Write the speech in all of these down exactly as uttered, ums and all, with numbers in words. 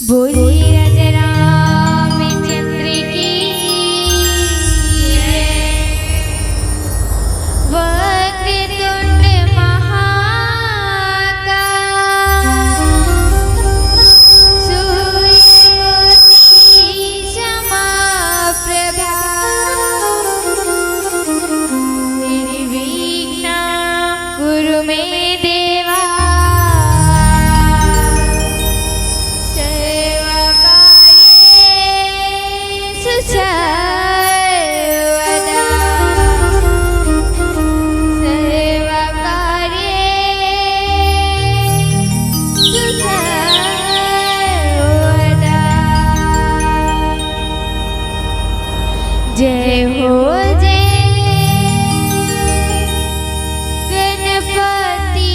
बोलिए राजा रामचंद्र की जय। वक्रतुंड महाकाय सूर्यकोटि समप्रभा। निर्विघ्नं कुरु मे देवा सर्वकार्येषु सर्वदा। सर्वकार्येषु सर्वदा। जय हो जय गणपति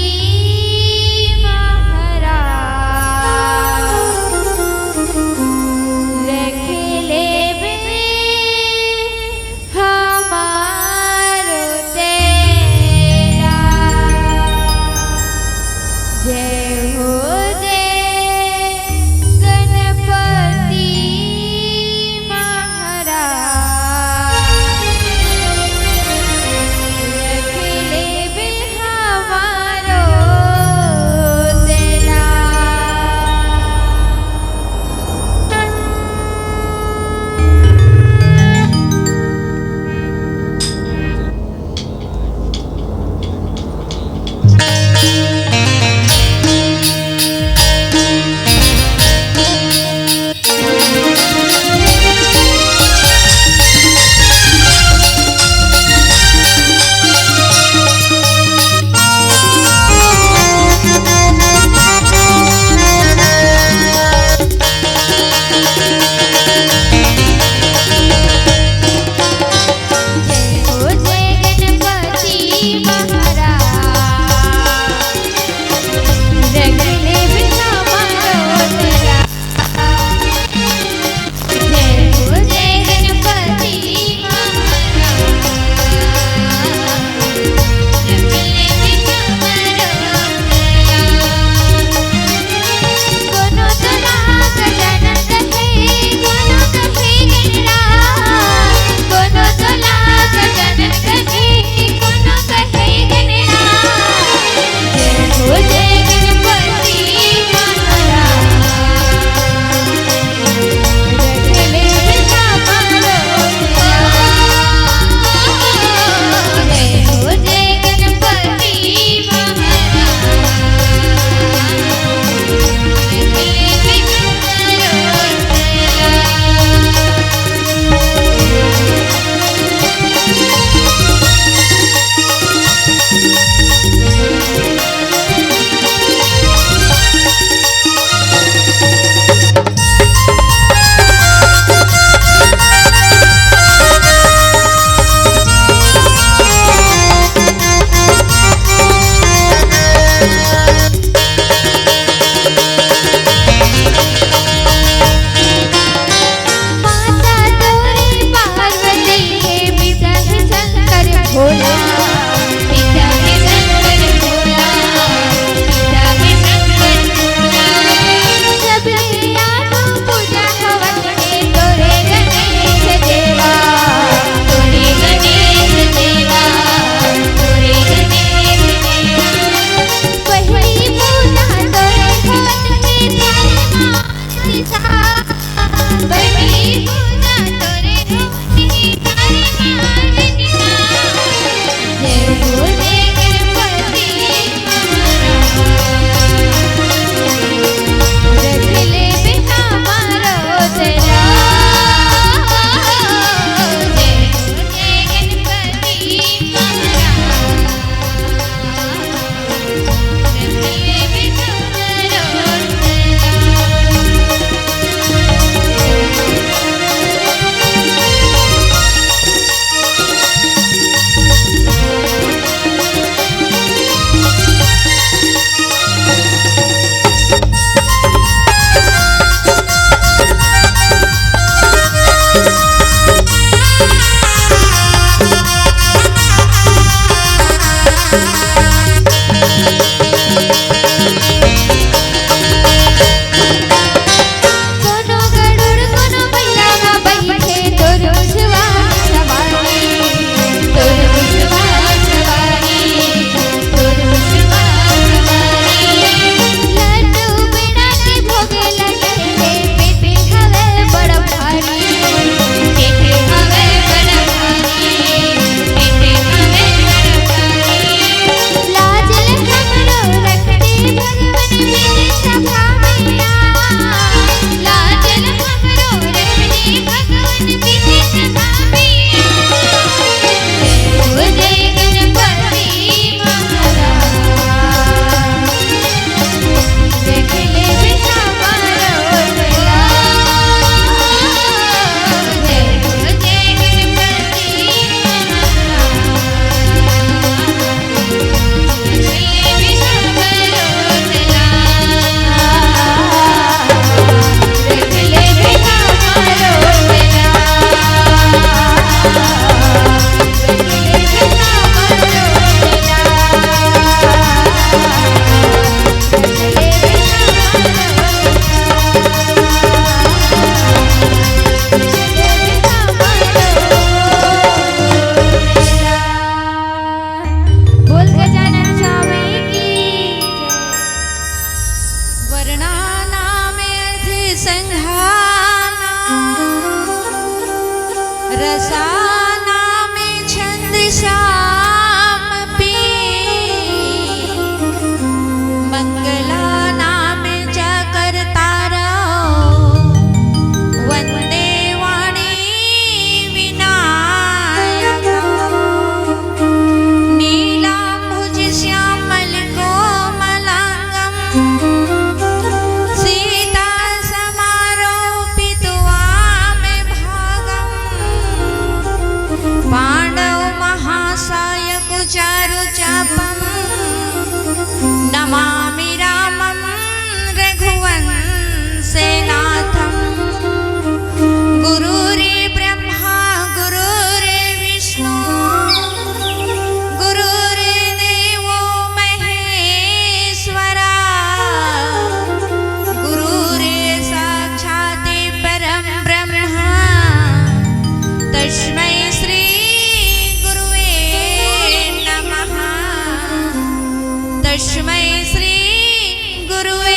तस्मै श्री गुरुवे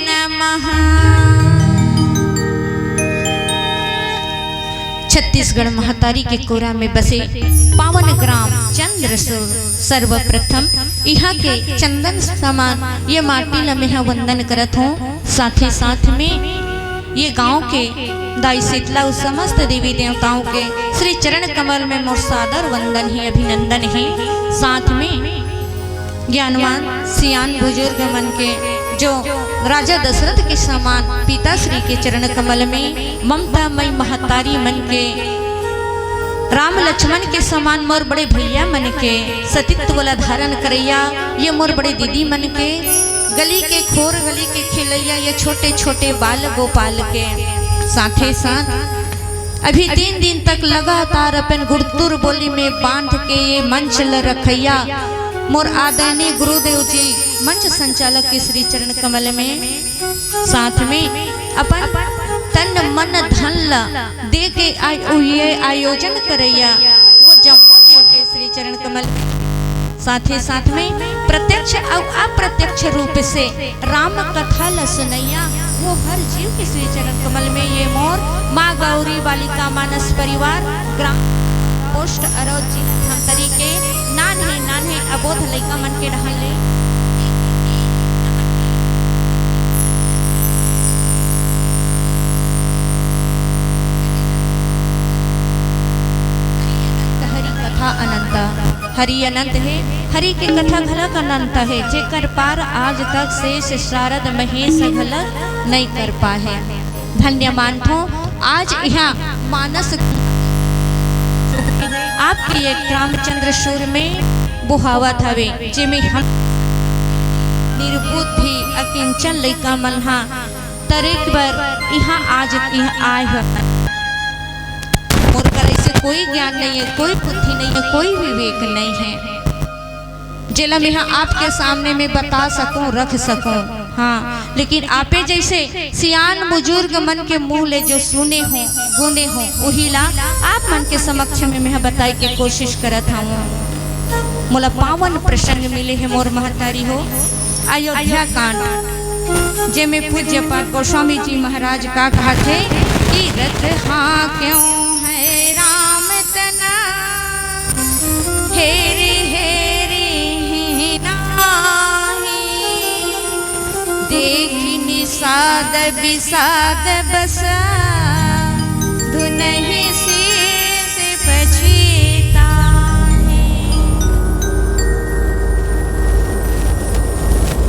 नमः। छत्तीसगढ़ महतारी के कोरा में बसे पावन ग्राम चंद्रसुर, सर्वप्रथम इहाँ के चंदन समान ये माटी ल मेहा वंदन करत हों। साथे साथ में ये गांव के दाई शीतला अउ समस्त देवी देवताओं के श्री चरण कमल में मोर सादर वंदन हे, अभिनंदन हे। साथ में ज्ञानवान सियान बुजुर्ग मन के, जो राजा दशरथ के समान पिताश्री के चरण कमल में, ममता मई महतारी मन के, राम लक्ष्मण के समान मोर बड़े भैया मन के, सतीत्व ला धारण करैया ये मोर बड़े दीदी मन के, गली के खोर गली के खेलैया ये छोटे छोटे बाल गोपाल के, साथे साथ अभी तीन दिन तक लगातार अपन गुड़तुर बोली में बांध के ये मंच ल रखैया मोर आदरणीय गुरुदेव जी, मंच संचालक के श्री चरण कमल में, साथ में अपन तन मन धन ल दे के आय-, ये आयोजन करैया वो जम्मो जीव के श्री चरण कमल, साथे साथ में प्रत्यक्ष अउ अप्रत्यक्ष रूप से राम कथा ल सुनैया वो हर जीव के श्री चरण कमल में ये मोर माँ गौरी बालिका मानस परिवार ग्राम पोस्ट अरौद जिला धमतरी के नान्हे नान्हे अबोध लइका मन के डहन ले हरि कथा अनंत, हरि अनंत हे, हरि के कथा घलक अनंत हे, जेकर पार आज तक शेष शारद महेश घलक नइ कर पाए हे। धन्य मानथों, आज इहाँ मानस आपके एक रामचंद्र सुर में बोहावत हवे, जेमे हम निर्बुद्धि अकिंचन लइका मन हा तरेक बर इहाँ आज इहाँ आए हन। मोर करा ऐसे कोई ज्ञान नहीं है, कोई बुद्धि नहीं है, कोई विवेक नहीं है, जेला मैं आपके सामने में बता सकूं, रख सकूं। हाँ, लेकिन आपे जैसे सियान बुजुर्ग मन के मुंह ले जो सुने हो, गुने हो, उही ला आप मन के समक्ष में मैं बताए के कोशिश करत हूँ। मोला पावन प्रसंग मिले हे मोर महतारी हो, अयोध्या कांड, जेमे पूज्य पाद गोस्वामी जी महाराज का कहत हे कि रथ हाँ क्यों है राम तना, हेरी हेरी ही नाही, देखि निषाद विषाद बसा, धुनहि शीश पछिताही।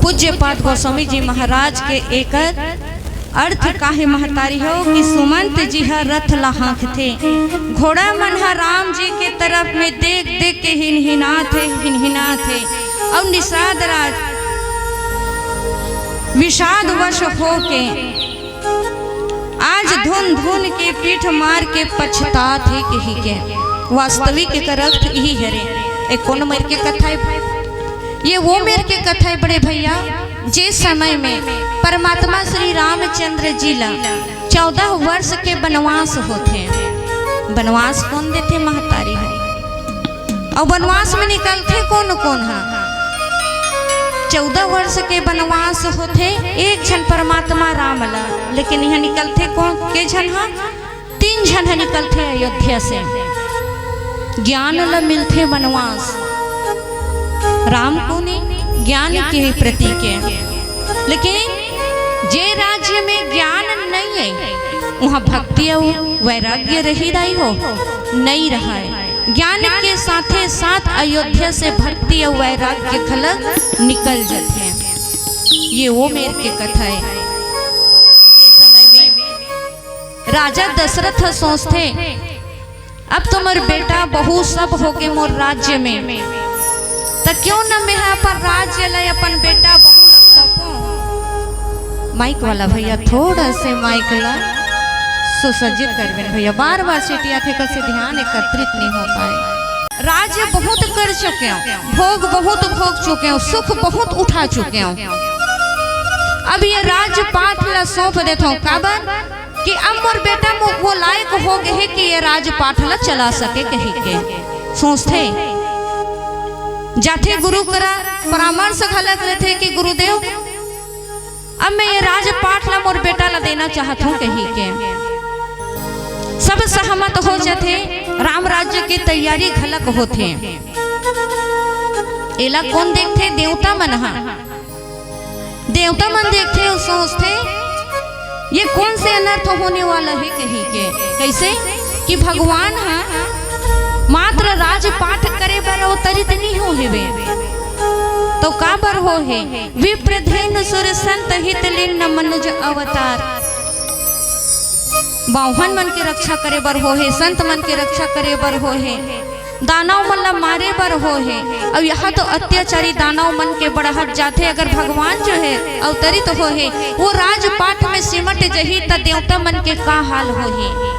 पूज्य पाद गोस्वामी जी महाराज के एकर अर्थ काहे महतारी हो कि सुमंत जी ह रथ ला हाँकथे, घोड़ा मन ह राम जी के तरफ में देख देख के हिनहिनात हे, हिनहिनात हे। अउ निषाद राज विषाद वश होके आज धुन धुन के पीठ मार के पछतात हे कही के। वास्तविक एकर अर्थ इही हरे। ए कोन मेर के कथा हे? ये वो मेर के कथा हे बड़े भैया, जे समय में परमात्मा श्री रामचंद्र जी ला चौदह वर्ष के बनवास होथे। बनवास कोन देथे महतारी हो? अउ बनवास में निकलथे कोन कोन हा? चौदह वर्ष के बनवास होथे एक झन परमात्मा राम ला, लेकिन इहाँ निकलथे कोन के झन हा? तीन झन ह निकलथे अयोध्या से। ज्ञान ल मिलथे बनवास, राम कोने ज्ञान के प्रतीक हे। लेकिन जे राज्य में ज्ञान नइ हे, उहाँ भक्ति अउ वैराग्य रही दाई हो, नइ रहय। ज्ञान के साथे साथ अयोध्या से भक्ति अउ वैराग्य घलक निकल जथे। ये वो मेर के कथा हे। राजा दशरथ ह सोचथे, अब तो मोर बेटा बहू सब होगे मोर राज्य में, त क्यों न मैं ह अपन राज्य ल अपन बेटा बहू ल सौंपो। माइक वाला भैया थोड़ा से माइक ला सुसज्जित करबेन भैया, बार बार सीटी आथे, कसे ध्यान एकत्रित नहीं हो पाए। राज्य बहुत कर चुके हो, भोग बहुत भोग चुके हो, सुख बहुत उठा चुके हो। अब ये राजपाट ला सौंप देथो, काबर कि अब मोर बेटा मो-, वो लायक हो गए हे कि ये राजपाट ला चला सके कही के सोचथे। जाथे गुरु करा परामर्श घलक लेथे कि गुरुदेव, अब मैं ये राजपाट ला मोर बेटा ला देना चाहत हूँ कही के। सब सहमत हो जथे, राम राज्य के तैयारी घलक होथे। एला कोन देखथे? देवता मन ह। देवता मन देखथे अउ सोचथे, ये कोन से अनर्थ होने वाला हे कही के। कइसे कि भगवान ह मात्र राजपाट करे बर अवतरित नइ होय हेवे, तो काबर होय हे? विप्र धेनु सुर संत हित लीन मनुज अवतार। बाहुन मन के रक्षा करे बर होय हे, संत मन के रक्षा करे बर होय हे, दानव मन ला मारे बर होय हे। अउ यहाँ तो अत्याचारी दानव मन के बढ़त जाथे। अगर भगवान जो हे अवतरित होय हे, वो राजपाट में सिमट जही, त देवता मन के का हाल होही?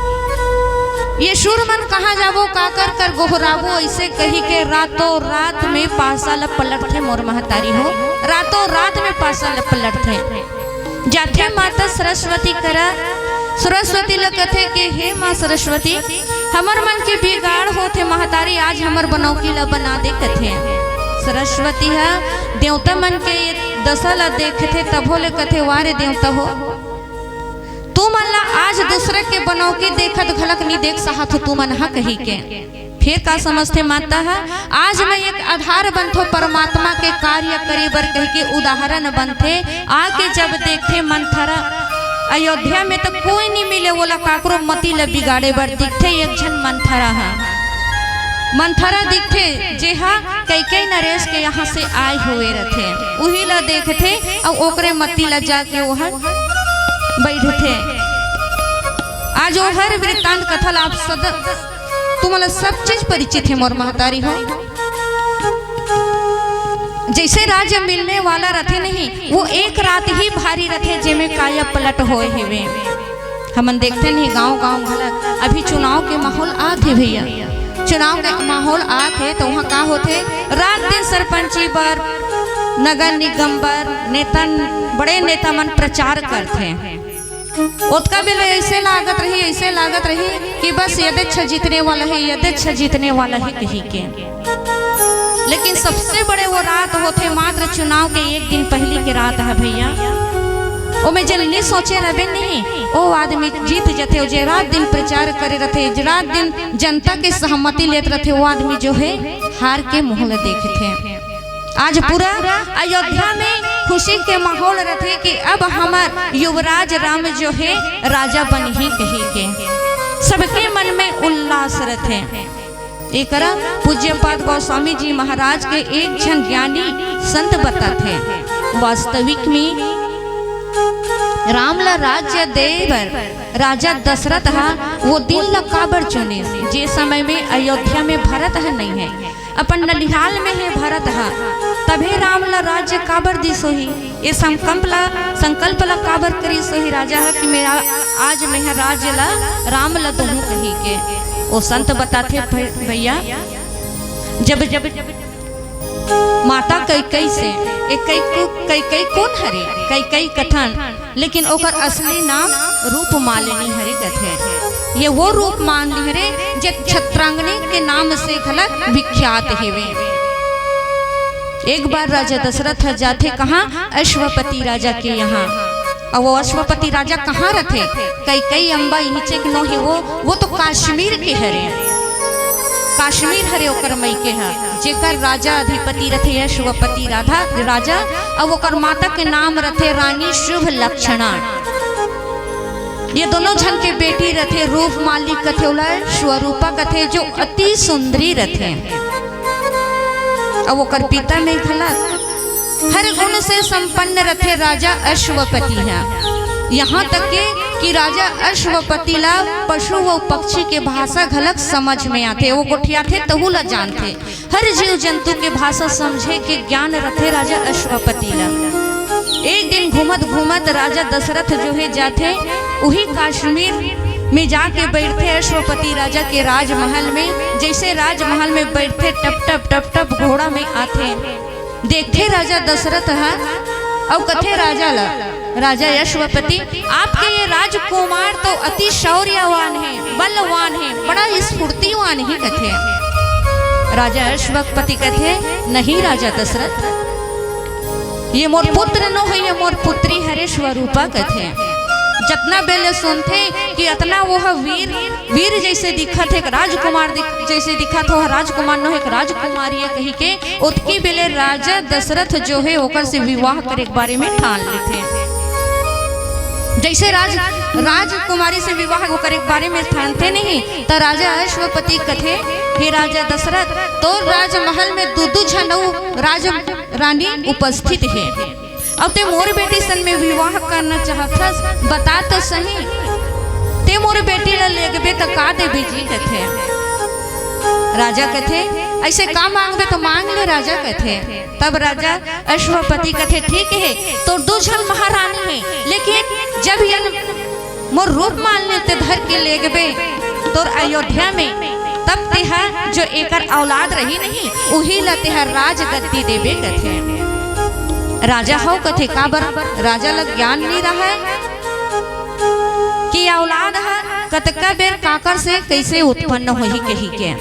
ये सुर मन कहाँ जाबो, काकर कर गोहराबो, अइसे कही के रातों रात में पासा ल पलटथे मोर महतारी हो, रातों रात में पासा ल पलटथे। जाथे माता सरस्वती करा, सरस्वती ल कथे कि हे माँ सरस्वती, हमर मन के बिगाड़ होथे महतारी, आज हमर बनौकी ल बना दे कथे। सरस्वती ह देवता मन के ये दशा ल देखथे, तभो ले कथे, वाह रे देवता हो, तुमन ला आज दूसरे के बनौकी देखत घलक नी देख साहत हो तुमन ह कही के। फेर का समझथे माता ह, आज मैं एक आधार बनथो परमात्मा के कार्य करे बर कहिके उदाहरण बनथे। आके जब देखथे मंथरा, अयोध्या में तो कोई नहीं मिले, ओला काकरो मति ल बिगाड़े बर दिखथे एक झन मंथरा ह। मंथरा दिखथे, जेहा कैकेयी नरेश के यहाँ से आए हुए रथे, उही ल देखथे अउ ओकरे मति ल जाके ओहर बैठथे। आज ओहर वृत्तांत कथा ला आप सद तुमन ला सब चीज परिचित हे मोर महतारी हो। जइसे राज्य मिलने वाला रथे नहीं, वो एक रात ही भारी रथे, जेमे काया पलट होय हेवे। हमन देखथन ही गांव-गांव घला अभी चुनाव के माहौल आत हे भैया, चुनाव के माहौल आत हे त उहाँ का होथे, रात दिन सरपंची बर, नगर निगम बर नेता, बड़े नेता मन प्रचार करथे। ओतका बेले अइसे लागत रही, अइसे लागत रही कि बस यदेच्छा जीतने वाला हे, यदेच्छा जीतने वाला हे कही के। लेकिन सबसे बड़े वो रात होथे मात्र चुनाव के एक दिन पहिली के रात ह भैया। ओमे जेन नी सोचे रहिबे नहीं, ओ आदमी जीत जथे। जे रात दिन प्रचार करे रथे, जे रात दिन जनता के सहमति लेत रथे, वो आदमी जो हे हार के मुंह ल देखथे। आज पूरा अयोध्या में खुशी के माहौल रथे कि अब हमर युवराज राम जो हे राजा बनही कही के सबके मन में उल्लास रथे। एकरा पूज्यपाद गोस्वामी जी महाराज के एक झन ज्ञानी संत बताथे, वास्तविक में राम ला राज्य दे बर राजा दशरथ हा वो दिन ला काबर चुनिस, जे समय में अयोध्या में भरत ह नहीं हे, अपन ननिहाल में हे भरत हा, तभे राम ला राज्य काबर दिस होही? ये संकल्प ला, संकल्प ला काबर करिस होही राजा हा कि मेरा आज मैं ह राज्य ला राम ला दूहूं कही के? वो संत बताथे, "भै-, भैया, जब, जब माता कैकई से, ए कैकु-, कैकई कोन हरे? कैकई कथन, लेकिन ओकर असली नाम रूप मालिनी हरे कथे। ये वो रूप मालिनी हरे जे छत्रांगनी के नाम से घलक विख्यात हेवे।" एक बार राजा दशरथ ह जाथे कहाँ? अश्वपति राजा के यहाँ। अउ वो अश्वपति राजा कहाँ रथे? कैकई अम्बा इहिचे के नो हे वो, वो तो काश्मीर के हरे। काश्मीर हरे ओकर मइके ह, जेकर राजा अधिपति रथे अश्वपति राधा, राजा, अउ ओकर माता के नाम रथे रानी शुभ लक्षणा। ये दोनों झन के बेटी रथे, रूपमाली कथे ओला, स्वरूपा कथे, जो अति सुंदरी रथे। अउ ओकर पिता में घला हर गुण से संपन्न रथे राजा अश्वपति ह। यहाँ तक के कि राजा अश्वपति ला पशु व पक्षी के भाषा घलक समझ में आथे, वो गोठियाथे तहू ला जानथे, हर जीव जंतु के भाषा समझे के ज्ञान रथे राजा अश्वपति ला। एक दिन घूमत घूमत राजा दशरथ जो हे जाथे, उही काश्मीर में जाके बैठथे अश्वपति राजा के राजमहल में। जैसे राजमहल में बैठथे, टप टप टप टप घोड़ा में आथे। देखथे राजा दशरथ ह अउ कथे राजा ला, "राजा अश्वपति, आपके ये राजकुमार तो अति शौर्यवान हे, बलवान हे, बड़ा स्फूर्तिवान हे," कथे। राजा अश्वपति कथे, "नहीं राजा दशरथ, ये मोर पुत्र नो हे, ये मोर पुत्री हरे स्वरूपा," कथे। जतना बेले सुनथे कि अतना वो ह वीर, वीर जैसे दिखत हे, एक राजकुमार दिख-, जैसे दिखत हो, राजकुमार नो हे, एक राजकुमारी हे कही के, ओतकी बेले राजा दशरथ जो हे ओकर से विवाह करे के बारे में ठान लेथे। जैसे राज, राजकुमारी से विवाह करे के बारे में ठानथे नहीं, त राजा अश्वपति कथे, "हे राजा दशरथ, तोर राजमहल में दू दू झन अउ राज रानी उपस्थित हे, अउ ते मोर बेटी सन में विवाह करना चाहथस, बता तो सही, ते मोर बेटी ला लेगबे त का देबे जी?" कथे। राजा कथे, "ऐसे का मांगबे त मांग ले राजा," कथे। तब राजा अश्वपति कथे, "ठीक हे, तोर दू झन महारानी हे, लेकिन जब ये मोर रूप मालिनी ल ते धर के लेगबे तोर अयोध्या में, तब तेहा जो एकर औलाद रही नहीं, उही ला तेहा राजगद्दी देबे," कथे। राजा हव कथे, काबर राजा ल ज्ञान नइ रहय कि औलाद ह कतका बेर काकर से कइसे उत्पन्न होही कही के।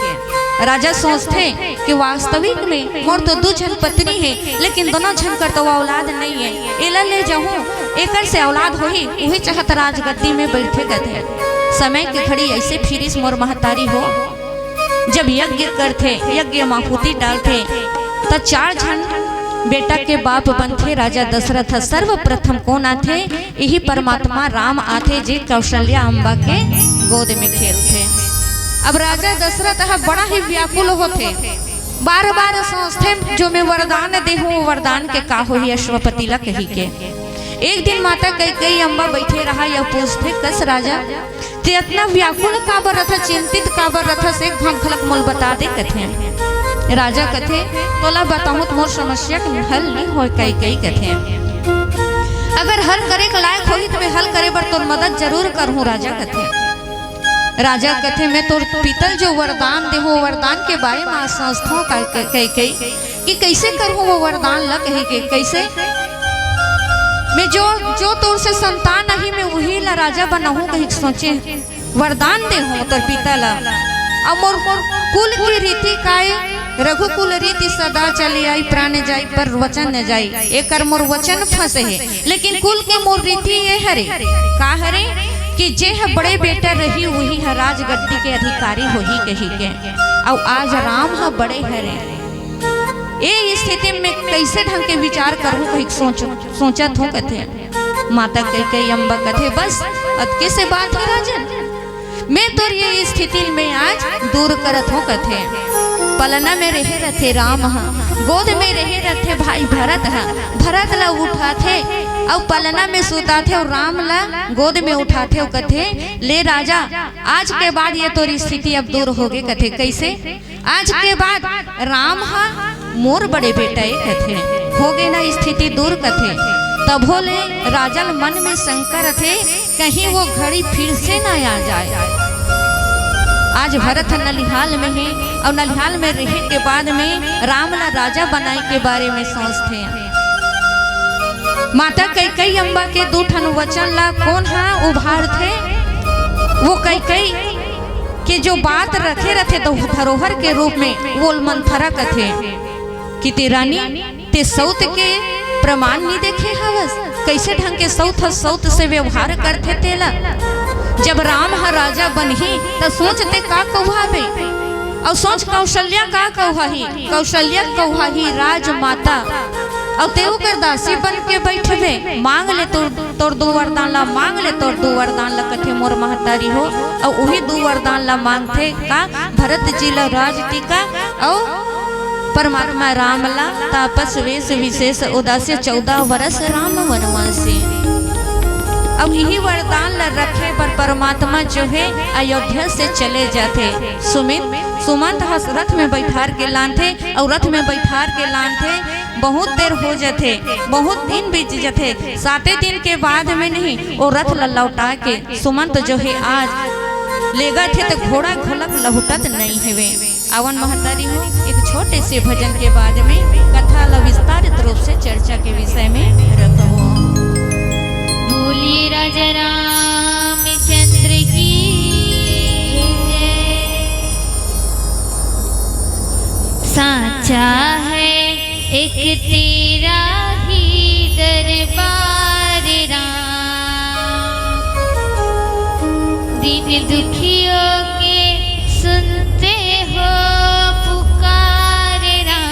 राजा सोचथे कि वास्तविक में मोर तो दू झन पत्नी हे, लेकिन दोनों झन कर तो औलाद नइ हे। एला ले जाहूं, एकर से औलाद होही, उही चाहत राजगद्दी में बइठे कथे। समय के घड़ी अइसे फिरिस मोर महतारी हो, जब यज्ञ करथे, यज्ञ म आहुति डालथे, त चार झन बेटा के बाप बनथे राजा दशरथ ह। सर्वप्रथम कोन आथे? इही परमात्मा राम आथे, जे कौशल्या अम्बा के गोद में खेलथे। अब राजा दशरथ ह बड़ा ही व्याकुल होथे, बार-बार सोचथे, "जो मैं वरदान देहूं, वो वरदान के का होही, अश्वपति ला?" कही के। एक दिन माता कैकेयी अम्बा बइठे रहा, या पूछथे, "कस राजा, ते अतना व्याकुल काबर रथस, चिंतित काबर रथस, एक घांव घलक मोल बता दे," कथे। राजा कथे, "तोला बताहूं त मोर समस्या के हल नइ होय," कैकेयी कथे। "अगर हल करे के लायक होही त मैं हल करे बर तोर मदद जरूर करहूं," राजा कथे। राजा कथे, "मैं तोर पिता ल जो वरदान देहूं, वो वरदान के बारे म सोचथंव," का-, कै-, कैकेयी, "कि कइसे करहूं वो वरदान ल," कही के, "कइसे? मैं जो, जो तोर से संतान आही, मैं उही ला राजा बनाहूं," कही के सोचे, "वरदान देहूं तोर पिता ला, अउ मोर, मोर कुल के रीति काय, रघुकुल रीति सदा चले आई, प्राण जाई पर वचन न जाई, एकर मोर वचन फंसे हे।" लेकिन कुल के मोर रीति ये हरे, का हरे कि जे ह बड़े बेटा रही, उही ह राजगद्दी के अधिकारी होही कही के। अउ आज राम ह बड़े हरे, ए स्थिति में कइसे ढंग के विचार करहूं कही के सोच, सोचत हंव कथे। माता कैकेयी अम्बा कथे, "बस अतके से बात हे राजन, मैं तोर ये स्थिति में आज दूर करत हंव," कथे। पलना में रहे रथे राम ह, गोद में रहे रथे भाई भरत ह। भरत ला उठाथे अउ पलना में सुताथे अउ राम ला गोद में उठाथे अउ कथे, "ले राजा, आज के बाद ये तोर स्थिति अब दूर होगे," कथे। कइसे? "आज के बाद राम ह मोर बड़े बेटा ए," कथे, "होगे ना स्थिति दूर," कथे। तभो ले राजा ल मन में शंका रथे, कहीं वो घड़ी फिर से ना आ जाए। आज भरत ह नलिहाल में हे अउ नलिहाल में रहे के बाद में राम ला राजा बनाए के बारे में सोचथे। माता कैकेयी अम्बा के दू ठन वचन ला कोन ह उभारथे? वो कैकेयी के जो बात रखे रथे धरोहर के रूप में, वो ल मंथरा कथे कि ते रानी, ते सौत के प्रमाण नइ देखे हवस, कइसे ढंग के सौत ह सौत से व्यवहार करथे तेला। जब राम ह राजा बनही, त सोच ते का कहुहाबे, अउ सोच कौशल्या का कहुहाही, कौशल्या कहुहाही राजमाता, अउ ते ओकर दासी बन के बइठबे। मांग ले तोर, तोर दू वरदान ला, मांग ले तोर दू वरदान ला, कथे मोर महतारी हो। अउ उही दू वरदान ला मांगथे का, भरत जी ला राज टीका अउ परमात्मा राम ला तापस वेश विशेष उदास्य चौदह वर्ष राम वनवासी। अब इही वरदान ला रखे बर परमात्मा जो हे अयोध्या से चले जाथे। सुमित, सुमंत ह रथ में बैठार के लानथे अउ रथ में बैठार के लानथे। बहुत देर हो जाथे, बहुत दिन बीत जाथे। साते दिन के बाद में नहीं, वो रथ ला लौटा के सुमंत जो हे आज लेगथे त घोड़ा घलक लहुटत नहीं हेवे। आवन महतारी हो, एक छोटे से भजन के बाद में कथा ला विस्तारित रूप से चर्चा के विषय में रखबो। बोलिए राजा रामचंद्र की जय। तेरा ही दरबार राम, दीन दुखियों के सुनते हो पुकार राम।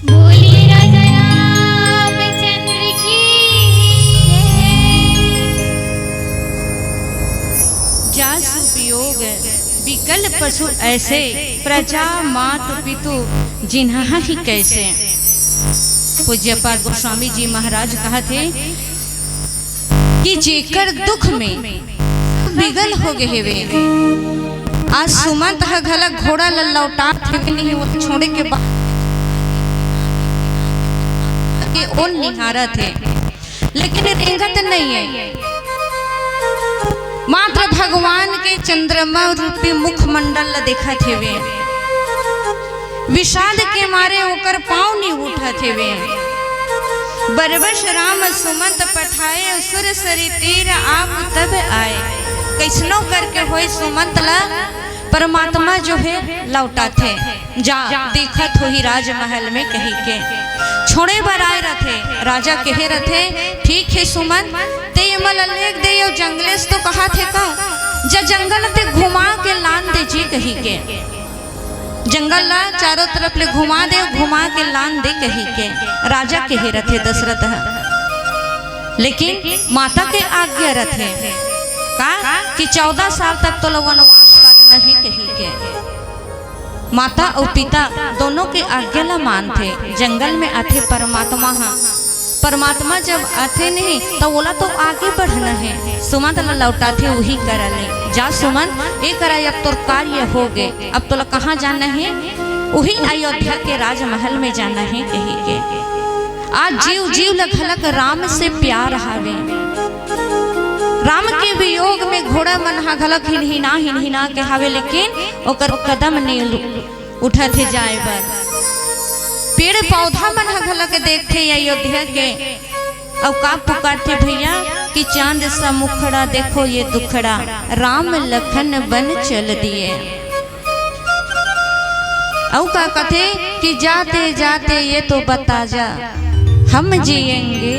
बोलिए राजा रामचंद्र की जय। जासु वियोग विकल पशु ऐसे, प्रजा मात पितु जिन्हहि कैसे। पूज्यपाद गोस्वामी जी महाराज कहत हे कि जेकर दुख में विगल हो गए हवे, आज सुमंत ह घलक घोड़ा ल लौटात हेवे, नहीं वो छोड़े के बाद के ओन निहारत हे, लेकिन रेंगत नहीं है। मात्र भगवान के चंद्रमा रूपी मुखमंडल ल देखत हेवे। विषाद के मारे ओकर पाँव नहीं उठत हेवे। बरबस राम सुमंत पठाए, असुर सरी तीर आप तब आए। कैसनो करके होए सुमंत ला परमात्मा जो है लौटाथे। जा, देखत होही राजमहल में कही के छोड़े बर आए रथे। राजा कहे रथे, ठीक है सुमंत, ते एमन ला लेग दे, यो जंगलेस तो कहा थे का, जा जंगल ते घुमा के लान दे जी कही के। जंगल ला चारों तरफ ले घुमा दे, घुमा के लान दे कही के राजा कहे रथे दशरथ ह। लेकिन माता के आज्ञा रथे का कि चौदह साल तक तोला वनवास काटना ही कही के। माता अउ पिता दोनों के आज्ञा ला मानथे। जंगल में आथे परमात्मा ह, परमात्मा जब आथे नहीं त ओला तो आगे बढ़ना है। सुमंत ला लौटाथे उही करा ले, जा सुमंत, ए करा अब तोर कार्य हो गे, अब तोला कहाँ जाना है? उही अयोध्या के राजमहल में जाना है कही के। आज जीव जीव ल घलक राम से प्यार हावे। राम के वियोग में घोड़ा मन ह घलक हिनहिना हिनहिना के हावे, लेकिन ओकर कदम नहीं उठत हे जाए बर। पेड़ पौधा मन ह घलक देखथे अयोध्या के, अउ का पुकारथे भैया कि चांद सा मुखड़ा देखो ये दुखड़ा, राम लखन बन चल दिए। अउ का कथे कि जाते जाते ये तो बता जा, हम जिएंगे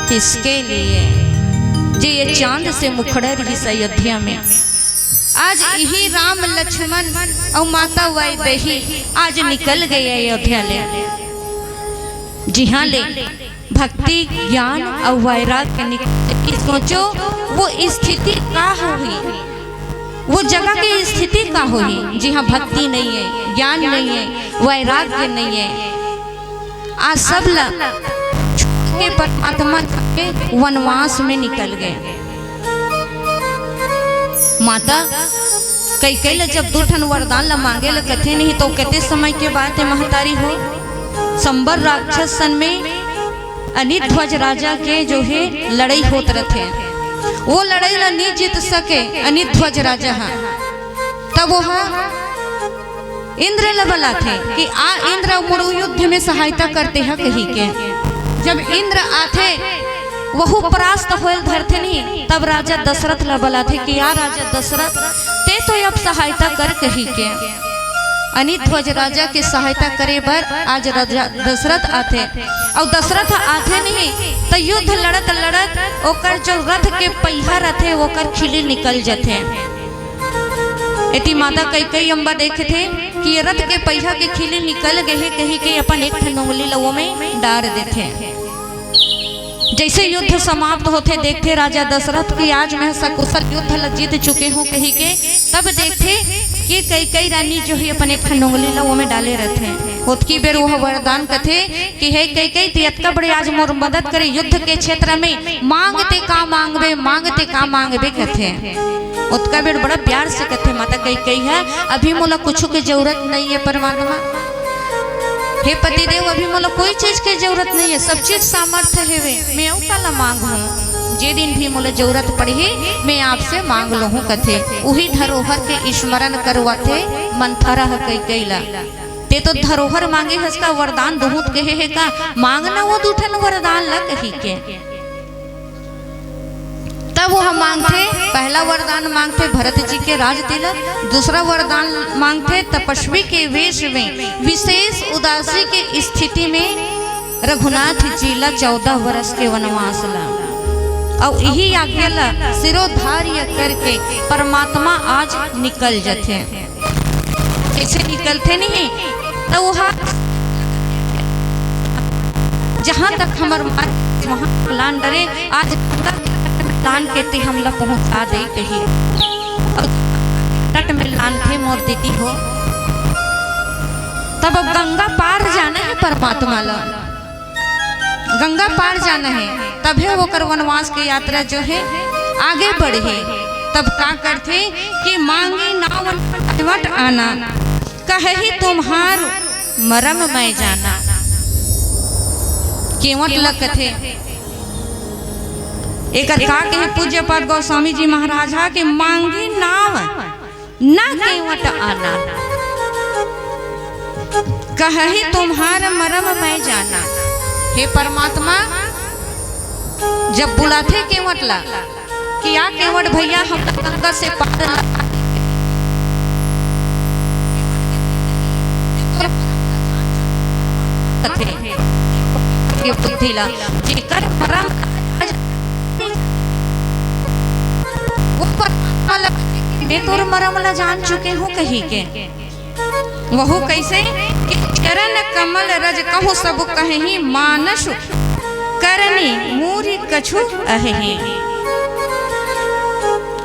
किसके लिए? जे ये चांद से मुखड़ा रहिस अयोध्या में, आज इही राम लक्ष्मण अउ माता वैदेही आज निकल गए अयोध्या ले, जिहाँ ले भक्ति, ज्ञान अउ वैराग्य निकल। कि सोचो वो स्थिति का होही, वो जगह के स्थिति का होही, जिहाँ भक्ति नहीं है, ज्ञान नहीं है, वैराग्य नहीं है। आ सब ला छोड़ के परमात्मा के वनवास में निकल गए। माता कैकेयी ला जब दू ठन वरदान ला मांगे ला कथे नहीं तो कते समय के बात है महतारी हो। संबर राक्षस सन में अनिध्वज राजा के जो है लड़ाई होत रथे, वो लड़ाई ला नहीं जीत सके अनिध्वज राजा हा। तब वो हा इंद्र ल बलाथे कि आ इंद्र मोर युद्ध में सहायता करते ह कही के। जब इंद्र आथे वहू परास्त होयल धरथे नहीं, तब राजा दशरथ ल बलाथे कि आ राजा दशरथ, ते तो अब सहायता कर कही के। अनिध्वज राजा के सहायता करे बर आज राजा दशरथ आथे। अउ दशरथ आथे नहीं त युद्ध लड़त लड़त ओकर जो रथ के पहिया रथे ओकर खिली निकल जथे। एती माता कैकेयी अम्बा देखथे कि ये रथ के पहिया के खिली निकल गे हे कही के अपन एक ठन उंगली ल ओमे डार देथे। जैसे युद्ध समाप्त होथे, देखथे राजा दशरथ कि आज मैं सकुशल युद्ध ल जीत चुके हूँ कही के, तब देखथे कि कैकेयी रानी जो है अपन एक ठन उंगली ल ओमे डाले रथे। ओतकी बेर वह वरदान कथे कि हे कैकेयी, तैं अतका बड़े आज मोर मदद करे युद्ध के क्षेत्र में, मांग तैं का मांगबे, मांग तैं का मांगबे कथे। ओतका बेर बड़ा प्यार से कथे माता कैकेयी ह, अभी मोला कुछु के जरूरत नहीं है परमात्मा। हे पतिदेव, अभी मोला कोई चीज के जरूरत नहीं है, सब चीज सामर्थ्य हेवे, मैं अउ काला मांगहूँ। जे दिन भी मोला जरूरत पड़ही, मैं आपसे मांग लूहूँ कथे। उही धरोहर के स्मरण करवाथे मंथरा ह कैकेयी ला। ते तो धरोहर मांगे हस का, वरदान दुहूँ त कहे हे का, मांग ना वो दू ठन वरदान ला कही के। तब वह मांगथे, पहला वरदान मांगथे भरत जी के राज तिलक, दूसरा वरदान मांगथे तपस्वी के वेश में विशेष उदासी के स्थिति में रघुनाथ जी ला चौदह वर्ष के वनवास ला। अउ इही आज्ञा ला शिरोधार्य करके परमात्मा आज निकल जथे। जैसे निकलथे नहीं, त ओहा जहाँ तक हमर मार्ग वहाँ लान डरे, आज गंगा के तट में लान के तैं हमला पहुँचा दे कही। अउ तट में लानथे मोर दीदी हो। तब अब गंगा पार जाना है परमात्मा ला। गंगा पार जाना है, तभे ओकर वनवास के यात्रा जो है आगे बढ़े। तब का करथे कि मांगी नाव न केवट आना, कहही तुम्हार मरम मैं जाना। केवट ल कथे, एकर का कहे पूज्य पाद गोस्वामी जी महाराज हा कि मांगी नाव ना केवट आना, कहही तुम्हार मरम मैं जाना। हे परमात्मा, जब बुलाथे केवट ला कि आ केवट भैया, हम गंगा से पार ला, ये बुद्धि ला, जेकर मरम वो परमात्मा ला, मैं तोर मरम ला जान चुके हूँ कही के। वहू कैसे कि चरण कमल रज कहूँ सब कहही मानस करनी मूरी कछु अहही।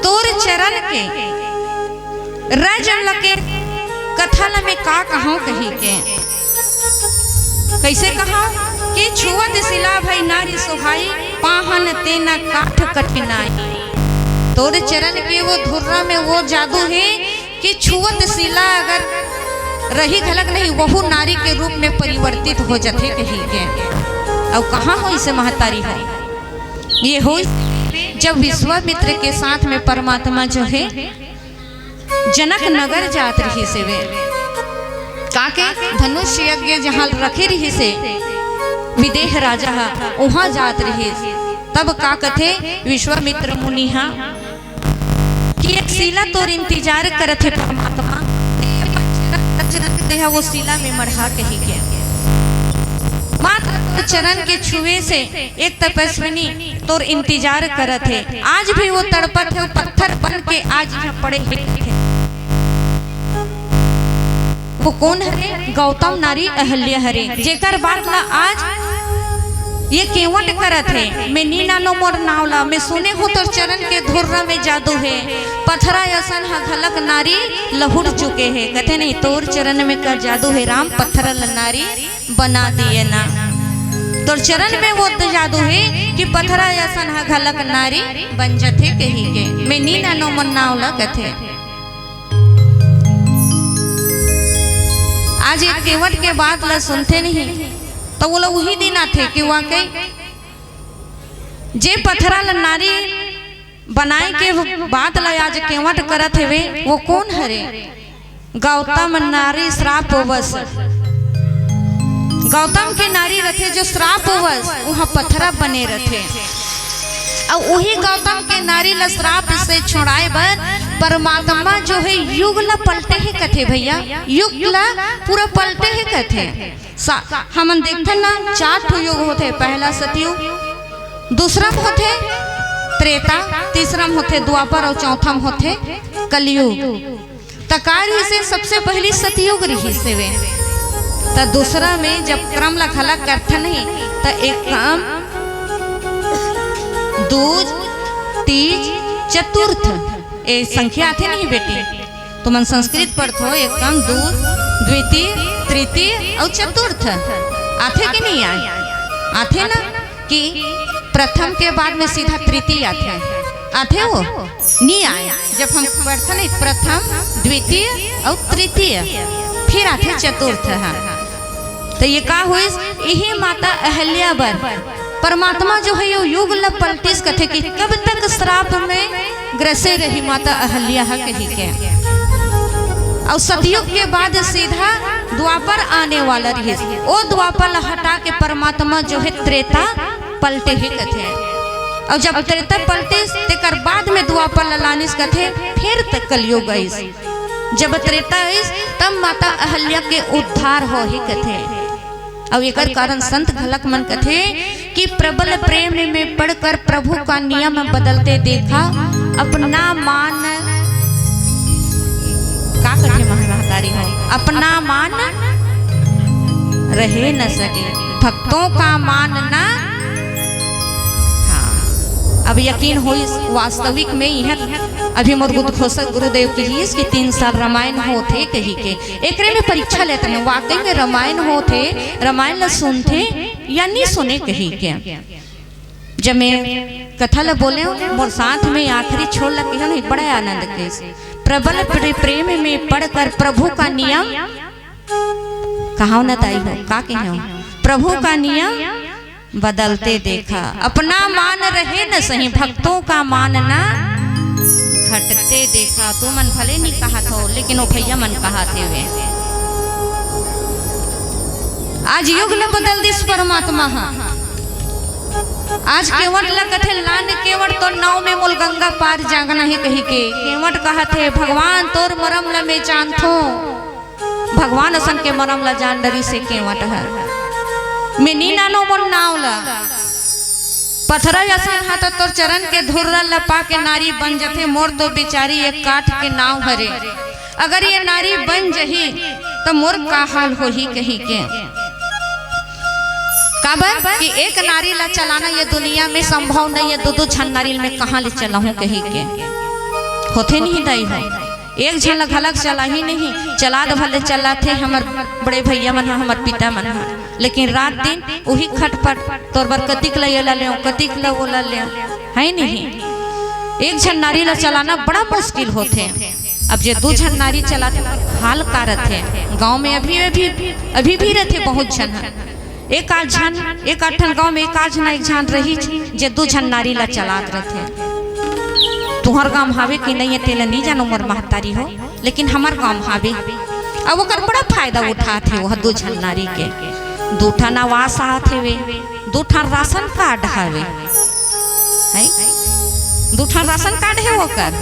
तोर चरण के रज लके कथा ल में का कहूँ कही के। कैसे कहूँ कि छुअत सिला भई नारी सुहाई, पाहन तेना काठ कठिनाई। तोर चरण के वो धुर्रा में वो जादू है कि छुअत सिला अगर रही घलक नहीं, वहू नारी के रूप में परिवर्तित हो जथे कही के। अउ कहाँ हो इसे महतारी हो, ये हो जब विश्वामित्र के साथ में परमात्मा जो है जनक नगर जात रहिस हे वे। काके धनुष यज्ञ जहाँ रखे रहिस हे विदेह राजा हा, उहाँ जात रहिस। तब का कथे विश्वामित्र मुनि हा कि एक सिला तोर इंतजार करत हे परमात्मा, तेहा वो सिला में मढ़ा कही के। मात्र तोर चरण के छुए से एक तपस्विनी तोर इंतजार करत हे, आज भी वो तड़पत हे, वो पत्थर बन के आज यहाँ पड़े हे। वो कोन हरे? गौतम नारी अहल्या हरे, जेकर बात ला आज ये केवट करत हे। मैं नी नानो मोर नाव ला, मैं सुने हूँ तोर चरण के धुर्रा में जादू हे, पथरा असन ह घलक नारी लहुट चुके हे। कथे नहीं, तोर चरण में का जादू हे राम, पथरा ल नारी बना दिए ना। तोर चरण में वो तो जादू हे कि पथरा असन ह घलक नारी बन जथे कही के। मैं नी नानो मोर नाव ला कथे। आज एक केवट के बात ला सुनथे नहीं, त वो ला उही दिन आथे कि वाकई जे पथरा ला नारी बनाए के बात ला आज केवट करत हेवे, वो कोन हरे? गौतम नारी श्राप वश, गौतम के नारी रथे जो श्राप वश उहाँ पथरा बने रथे। अउ उही गौतम के नारी ला श्राप से छुड़ाए बर परमात्मा जो हे युग ला पलटे हे कथे भैया, युग ला पूरा पलटे हे कथे। सा-, हमन देखथन ना, चार ठो युग होथे, पहला सतयुग, दूसरा म होथे त्रेता, तीसरा म होथे द्वापर अउ चौथा म होथे कलयुग। त का रिहिस हे? सबसे पहिली सतयुग रिहिस हे वे। त दूसरा में जब क्रम ला घला करथन ही, त एक काम दूज, तीज, चतुर्थ, ए संख्या आथे नहीं बेटी? तुमन संस्कृत पढ़थो, एकम, दू, द्वितीय, तृतीय अउ चतुर्थ आथे कि नहीं आय? आथे ना कि प्रथम के बाद में सीधा तृतीय आथे, आथे वो? नहीं आय। जब हम पढ़थन प्रथम, द्वितीय अउ तृतीय, फिर आथे चतुर्थ ह। त ये का होइस? इही माता अहल्या बर परमात्मा जो हे यो युग ल पलटिस, कथे कि कब तक श्राप में ग्रसे रही माता अहल्या ह कही के। अउ सतयुग के बाद सीधा द्वापर आने वाला रहिस, ओ द्वापर ल हटा के परमात्मा जो हे त्रेता पलटे हे कथे। अउ जब त्रेता पलटिस तेकर बाद में द्वापर ल लानिस कथे, फिर त कलयुग आइस। जब त्रेता आइस, तब माता अहल्या के उद्धार होहे कथे। अउ एकर कारण संत घलक मन कथे कि प्रबल प्रेम में पड़कर प्रभु का नियम बदलते देखा, अपना मान, का कथे महतारी हो, अपना मान रहे न सके, भक्तों का मान ना। हाँ, अब यकीन होइस वास्तविक में यह अभी मोर उद्घोषक गुरुदेव कहिस कि तीन साल रामायण होथे कही के, एकरे में परीक्षा लेथन, वाकई में रामायण होथे, रामायण ल सुनथे या नहीं सुने कही के। जब मैं कथा ल बोले हूँ, मोर साथ में आखिरी छोर ल कहे हूँ, बड़ा आनंद के। प्रबल प्रे-, प्रेम में पड़कर प्रभु का नियम, कहाव न दाई हो, का कहे हो? प्रभु का नियम बदलते देखा, अपना मान रहे न सही, भक्तों का मान ना घटते देखा। तू मन भले नहीं कहा था, लेकिन वो भैया मन कहा थे वे। आज युग ल बदल दिस परमात्मा हा। आज केवट ल कथे, "लान केवट, तोर नाव में मोल गंगा पार जागना हे," कही के। केवट कहत हे, "भगवान तोर मरम ल मैं जानथों, भगवान असन के मरम ल जान डरिस हे केवट हर। मैं नी नानो मोर नाव ल। पथरा असन हा त तोर चरण के धुर्रा ल पा के नारी बन जथे, मोर तो बेचारी एक काठ के नाव हरे।" अगर ये नारी बन जही, त मोर का हाल होही कही के। काबर कि एक नारी ला चलाना ये दुनिया में संभव नहीं है, दू दू झन नारी में कहाँ ले चलाहूँ कही के। होथे नहीं दाई हो, एक झन ला घलक चला ही नहीं, चलात भले चलाथे हमर बड़े भैया मन ह, हमर पिता मन ह, लेकिन रात दिन उही खटपट, तोर बर कतिक ला ये ला लेव, कतिक ला वो ला लेव, है नहीं? एक झन नारी ला चलाना बड़ा मुश्किल होथे। अब जे दू झन नारी चलाथे, हाल का रथे? गांव में अभी, अभी, अभी भी रथे बहुत झन ह। एक आध झन, एक आध ठन गांव में एक आध झन, एक झन रही, जे दू झन नारी ला चलात रथे। तुहर गांव हावे कि नहीं है, तेला नहीं जानो मोर महतारी हो, लेकिन हमर गांव हावे। अब ओकर बड़ा फायदा उठात हे वह दू झन नारी के। दू ठन आवास आत हेवे, दू ठन राशन कार्ड हवे, है? दू ठन राशन कार्ड हे ओकर।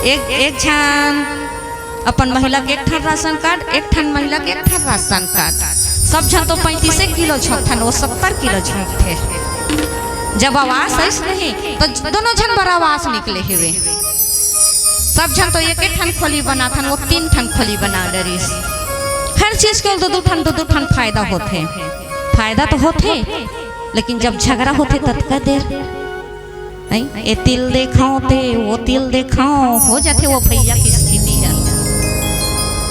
एक, एक झन अपन महिला के एक ठन राशन कार्ड, एक ठन महिला के एक ठन राशन कार्ड। सब झन तो पैंतीसे किलो झोंकथन, वो सत्तर किलो झोंकथे। जब आवास अइस नहीं, तो दोनों झन बर आवास निकले हेवे। सब झन तो एक एक ठन खोली बनाथन, वो तीन ठन खोली बना डरिस। हर चीज के दो दो ठन, दो दो ठन फायदा होथे। फायदा तो होथे, लेकिन जब झगड़ा होथे ततका देर, नहीं, ए तिल देखाओ ते, वो तिल देखाओ, हो जाथे वो भैया की स्थिति है।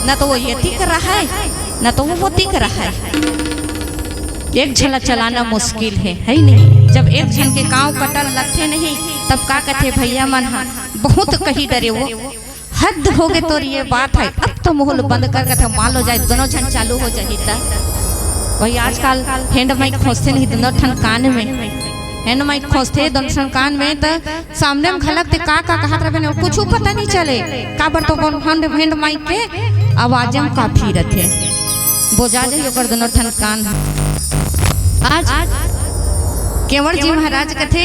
न तो वो ये तिक रहा है, न तो वो वो तिक रहा है। एक झन ला चलाना मुश्किल है, है ही नहीं। जब एक झन के कांव कटल लगथे नहीं, तब का कथे भैया मन ह, बहुत कही डरे वो, हद हो गए तोर ये बात है, अब तो मुंह ल बंद कर, कथे मान लो जाए, दोनों झन चालू हो जाही त। वही आजकल हैंड माइक खोजथे नहीं, दोनों ठन कान में हैंड माइक खोजथे, दोनों ठन कान में, त सामने में घलक ते का का कहत रहे, कुछ पता नहीं चले, काबर तो कौन हैंड, हैंड माइक के आवाज में काफी रथे, बोजा जाही ओकर दोनों ठन कान। आज केवट जी महाराज कथे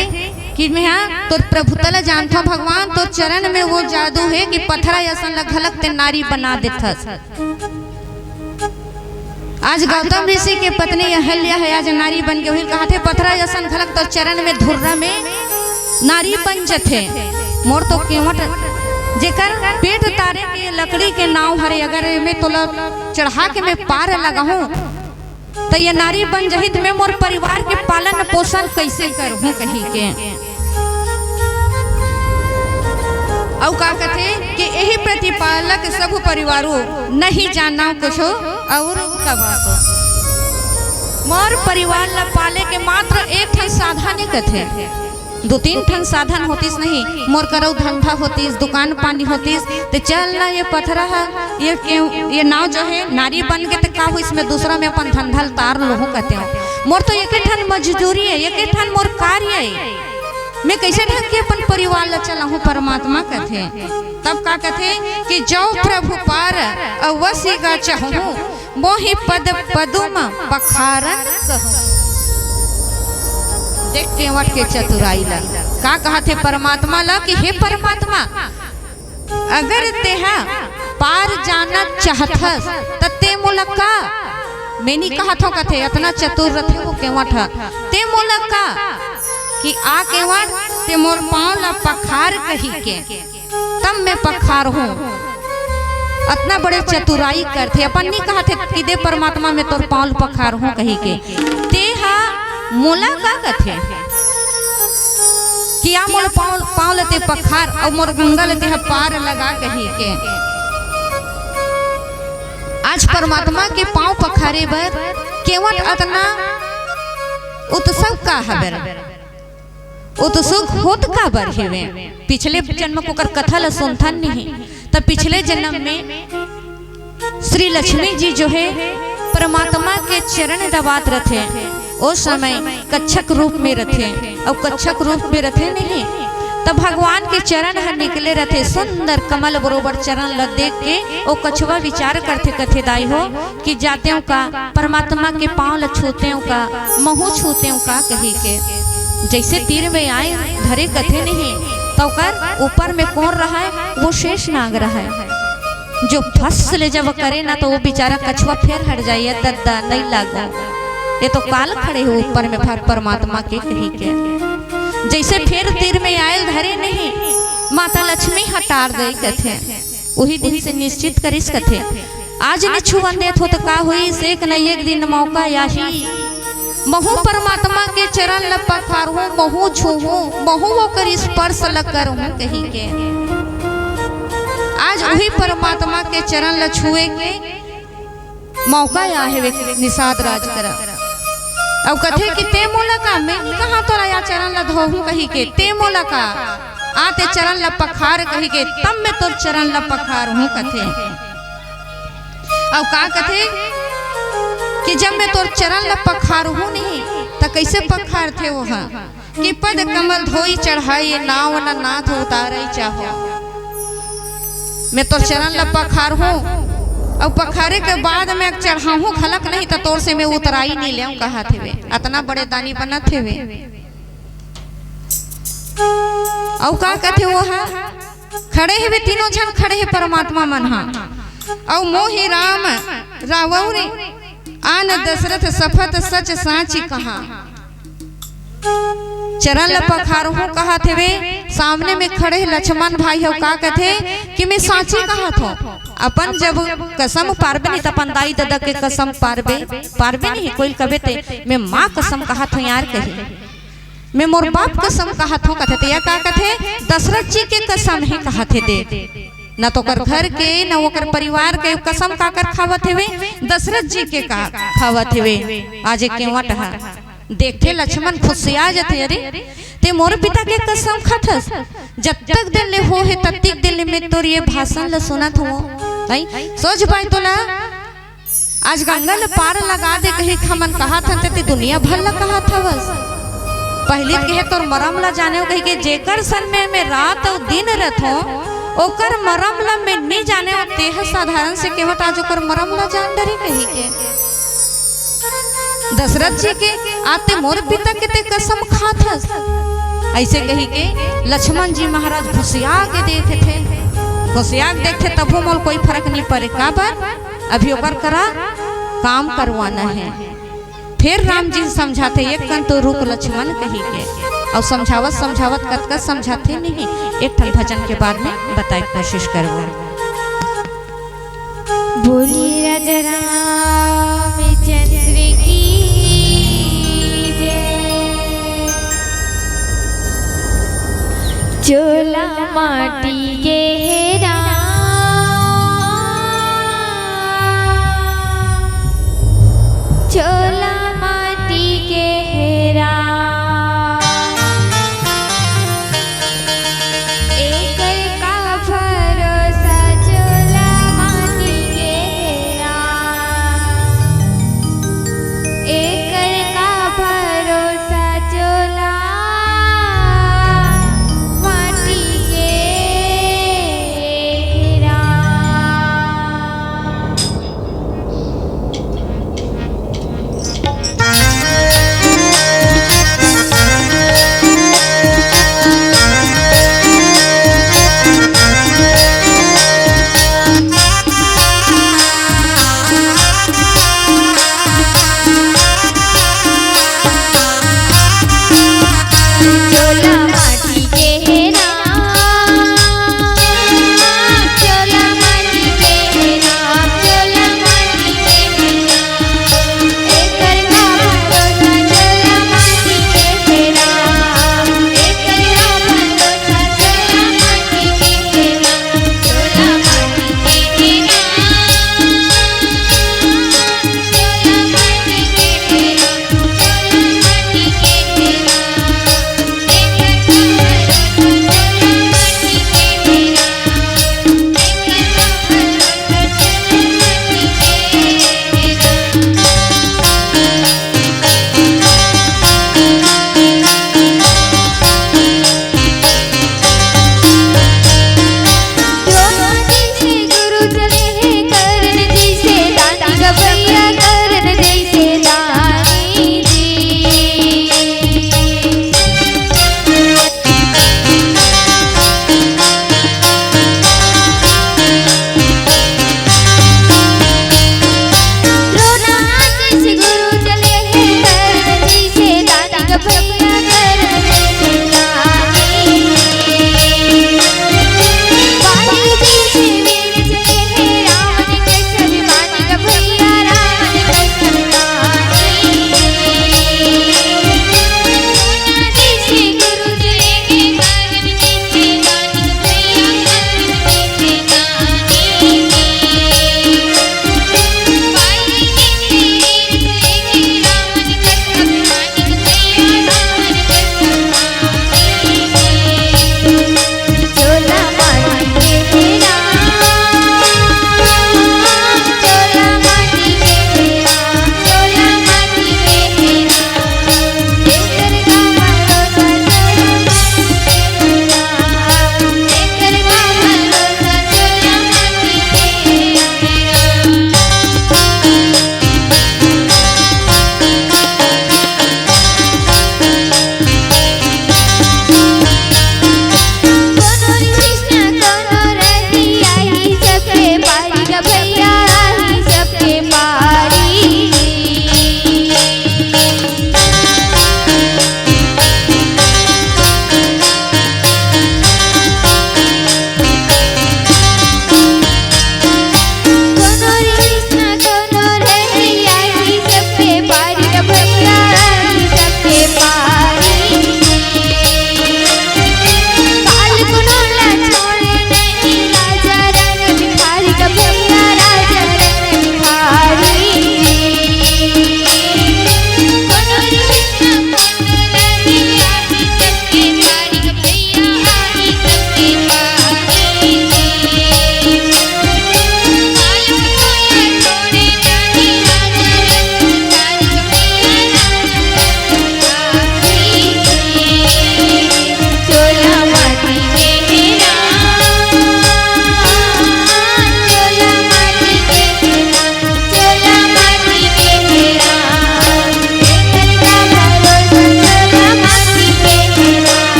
कि मैं हा तोर प्रभुता ला जानथों भगवान, तोर चरण में वो जादू है कि पथरा असन ला घलक ते नारी बना देथस। आज गौतम ऋषि के पत्नी अहल्या है, आज नारी बन के हुई, कहा थे पथरा असन घलक तोर चरण में धुर्रा में नारी बन जथे। मोर तो केवट जेकर पेट तारे के लकड़ी के नाव हरे, अगर मैं तोला चढ़ा के मैं पार लगाहूं, त ये नारी बन जही त मैं मोर परिवार के पालन पोषण कइसे करहूं कही के। अउ का कथे कि एही प्रतिपालक सब परिवारो, नहीं जाना कुछो और कबा को। मोर परिवार ला पाले के मात्र एक ठन साधन ही कथे। दो तीन ठन साधन होतिस नहीं, मोर करऊ धंधा होतिस, दुकान पानी होतिस, ते चल ना ये पथरा ह, ये क्यों, ये नाव जो है नारी बन के ते का हो, इसमें दूसरा में अपन धंधा ल तार लोहूं कहते हो। मोर तो एक ठन मजदूरी है, एक ठन मोर कार्य है, मैं कैसे ढंग के अपन परिवार ला चलाहूं, परमात्मा कहते। तब का कहते कि जो प्रभु पार अवसी गा चाहूं, मोहि पद पदुम पखारन कहूं। देख केवट के चतुराई ला, का कहा थे परमात्मा ला कि हे परमात्मा, अगर तेहा पार जाना चाहथस त ते मोला का, मैं नहीं कहा थो कथे, इतना चतुर रथे वो केवट ह, ते मोला का कि आ केवट ते मोर पांव ला पखार कही के। तब मैं पखारहूं। अतना बड़े चतुराई करथे, अपन नहीं कहा थे कि दे परमात्मा मैं तोर पांव ल पखारहूं कही के। ते हा मोला का कथे कि आ मोर पांव, पांव ल ते पखार अउ मोर गंगा ल ते हा पार लगा कही के। आज परमात्मा के पांव पखारे बर केवट अतना उत्सुक का हबर, उत्सुक होत काबर हेवे? पिछले जन्म के ओकर कथा ल सुनथन नहीं, त पिछले जन्म में श्री लक्ष्मी जी जो हे, परमात्मा के चरण दबात रथे, ओ समय कच्छप रूप में रथे, अउ कच्छप रूप में रथे नहीं, त भगवान के चरण ह निकले रथे, सुंदर कमल बरोबर चरण ल देख के ओ कछुआ विचार करथे, कथे, "दाई हो, कि जातेंव का, परमात्मा के पाँव ल छूतेंव का, महूँ छूतेंव का?" कही के जैसे तीर में आए धरे कथे नहीं, त ओकर ऊपर में कोन रहय? वो शेष नाग रहय। जो फस ले जब करे ना, त वो बेचारा कछुआ फेर हट जाय, "दद्दा, नहीं लागो, ये तो काल खड़े हे ऊपर में भर परमात्मा के," कही के। जैसे फेर तीर में आयल धरे नहीं, माता लक्ष्मी ह टार दे कथे। उही दिन से निश्चित करिस कथे, "आज नइ छुवन देत हो त का होइस, एक न एक दिन मौका आही, महूँ परमात्मा के चरण ल पखारहूँ, महूँ छूहूँ, महूँ ओकर स्पर्श ल करहूँ," कही के। आज उही परमात्मा के चरण ल छुए के मौका आय हे निषाद राज करा। अउ कथे कि "ते मोला का, मैं कहाँ तोर या चरण ल धोहूँ?" कही के, "ते मोला का, आ ते चरण ल पखार," कही के, "तब मैं तोर चरण ल पखारहूँ," कथे। अउ का कथे कि "जब मैं तोर चरण ल पखारहूँ नहीं, त कइसे पखारथे वो ह?" कि "पद कमल धोई चढ़ाई, नाव न नाथ उतारई चाहो।" मैं तोर चरण ल पखारहूँ, अउ पखारे के बाद में चढ़ाहूँ घलक नहीं, त तोर से मैं उतराई नइ लेंव, कहत हेवे। अतना बड़े दानी बनत हेवे। अउ का कथे वो ह? खड़े हेवे, तीनों झन खड़े हे परमात्मा मन ह। "अउ मोहि राम रावउ रे, आन दशरथ सपथ सच साँचि कहा।" चरण ल पखारहूँ कहत हेवे, सामने में खड़े हे लक्ष्मण भाई ह, का कथे कि "मैं साँची कहत हँव।" अपन जब कसम पारबे नहीं, त अपन दाई ददा के कसम पारबे, पारबे नहीं, कोई कबे ते, "मैं माँ कसम कहत हँव यार," कही, "मैं मोर बाप कसम कहत हँव," कथे। त या का कथे? "दशरथ जी के कसम हे," कहत हे। देख, न त ओकर घर के, न ओकर परिवार के कसम काकर खावत हेवे, दशरथ जी के का खावत हेवे। आज एक केवट ह देखथे लक्ष्मण, खुशिया जथे, "अरे, ते मोर पिता के कसम खाथस? जब तक दिन ले हो हे, तब तक दिन ले मैं तोर ये भाषण ल सुनत हँव।" भाई, सोच भाई तोला आज गंगा ल पार लगा दे कही के हमन कहत हन, ते दुनिया भर ल कहत हवस। पहिली त कहे तोर मरम ल जानेंव कही के, जेकर संग में मैं रात अउ दिन रथँव, ओकर मरम ल मैं नइ जानेंव, तेह साधारण से केवट आज ओकर मरम ल जान डरे कही के। दशरथ जी के आते मोर पिता के ते कसम खाथस। अइसे कही के लक्ष्मण जी महाराज घुसिया के देखथे, घुसिया के देखथे, तभो मोला कोई फरक नइ परे। काबर? अभी ओकर करा काम करवाना हे। फेर राम जी समझाथे, "एक कन तो रुक लक्ष्मण," कही के। अउ समझावत समझावत कतका समझाथे नहीं, एक ठन भजन के बाद में बताए के कोशिश करबो। बोलिए राजा रामचंद्र की जय। चोला माटी के हे राम, चोला माटी के हे राम। एकर का भरोसा चोला माटी के हे राम। एकर का भरोसा चोला माटी के हे राम।